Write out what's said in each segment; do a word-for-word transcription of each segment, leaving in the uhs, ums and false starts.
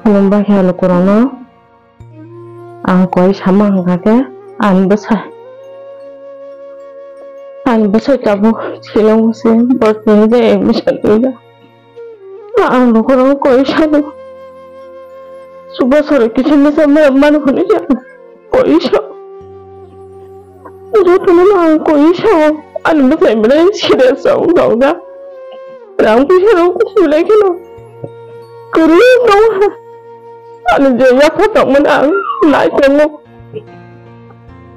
Khulumbai khe lukurokno ang koi sama hwnkha khe ani bwsai, ani bwsai tabuk silang se bwsai de admission twi da. Ang lukurokno koi sano. Chuba sori kisa misa ma-, mano hwnwi se koi sa. Jotono ang koi sao. Ani bwsai belai serious rok nokda. Rang puisa rok belai kheno kwrwi tongha. Ani je yapha tongmani ang nai tongo.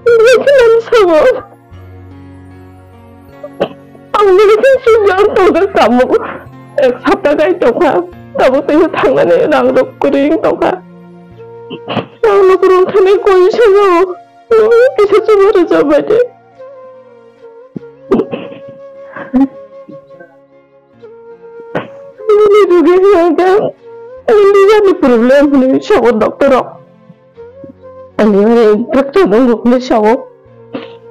Belai kheno ang sao. Ang belai khe sujak tongkha tabuk. Ek sapta kai tongkha. Tabuk tei thangnani rang rok kwrwi tongkha. Ang lukurok thani koi sao. Kisa chuba rwchap bai de. Nini rugi hwnkha, nini liver ni problem hwnwi sao doctor rok. Ani liver infection wng rok hwnwi sao.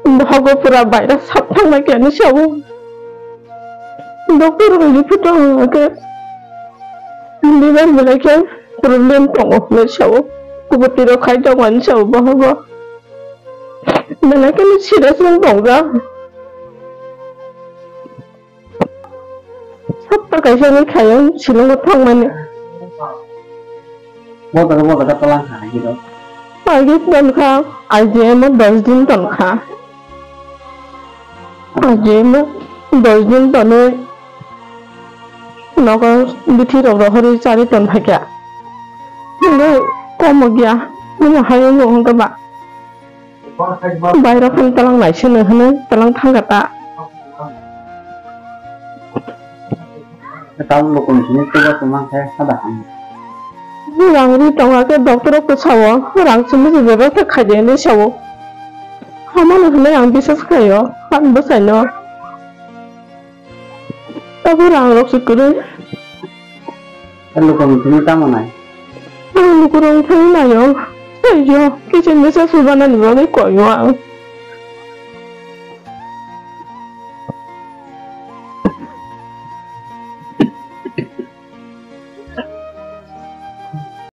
Bohogo pura virus sap thangma khe hwnwi sao. Doctor rok report rok hwnkha khe liver belai khe problem tongo hwnwi sao. Kubui twi rok khai tongmani sao bohogo. Belai kheno serious wng tongjak. Sapta kaisa ni khayo Shillong o thangmani. Bo jaga, bo jaga tolang kha, hiro. Agi tonkha, I G M o dos din tonkha. I G M o dos din tonwi nogo bithi rok rohorwi charwi tonphaikha. Hwnwi komo giya, nini hayung no hwnkha ba. Bairok khe talang naisingno hwnwi talang thangkha ta. Tabuk lukurok sini chuba tongma khe sada ham. Rang ri tongma khe doctor rok sao, rang simi se bebak khe khaidi hinwi sao. Hamano hinwi ang biswas khlaio, ani bwsaino. Abo rang rok se kwrwi. Lukurok sini tamo nai. Ang lukurok thangwi naio. Saijo, kiching misa subanani bagwi koio ang.